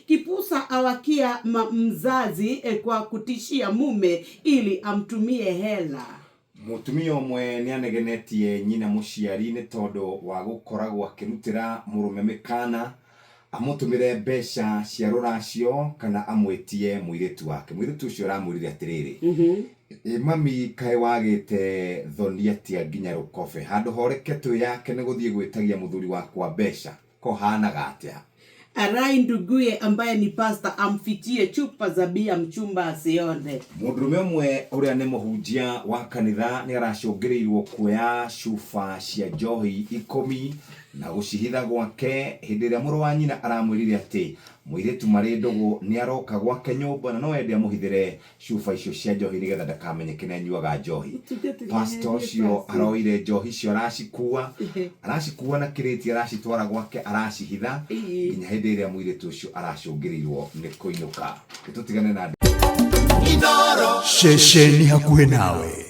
Kipusa awakia mzazi kwa kutishia mume ili amtumie hela. Mũtumia ũmwe nĩ anegenetie nyina mũciari nĩ tondũ wa gũkoragwo akĩrutĩra mũrũme mĩkana amũtũmĩre mbeca cia rũracio kana amwĩtie mũirĩtu wake. Mũirĩtu ũcio aramwĩrire atĩrĩrĩ, Ĩ mami kaĩ wagĩte thoni atĩa nginya rũkobe? Handũ ha ũreke twĩyake nĩ gũthiĩ gwĩtagia mũthuri wakwa mbeca. Kũhanaga atĩa? Arai nduguye ambaye ni pastor amfichie chupa za bia mchumba asione. Mũndũrũme ũmwe ũrĩa nĩ mũhunjia wa kanitha nĩ aracũngĩrĩirwo kuoya cuba cia njohi ikũmi na gũcihitha gwake hĩndĩ ĩrĩa mũrũ wa nyina aramwĩrire atĩ mũirĩtu marĩ ndũgũ nĩ aroka gwake nyũmba na no ende amũhithĩre cuba icio cia njohi nĩgetha ndakamenyeke nĩ anyuaga njohi. Pastor ũcio aroire njohi icio aracikua aracikua na kĩrĩti aracitwara gwake aracihitha nginya hĩndĩ ĩrĩa mũirĩtu ũcio aracũngĩrĩirwo nĩ kũinũka. Tũtigane na Ceceni hakuhĩ nawe.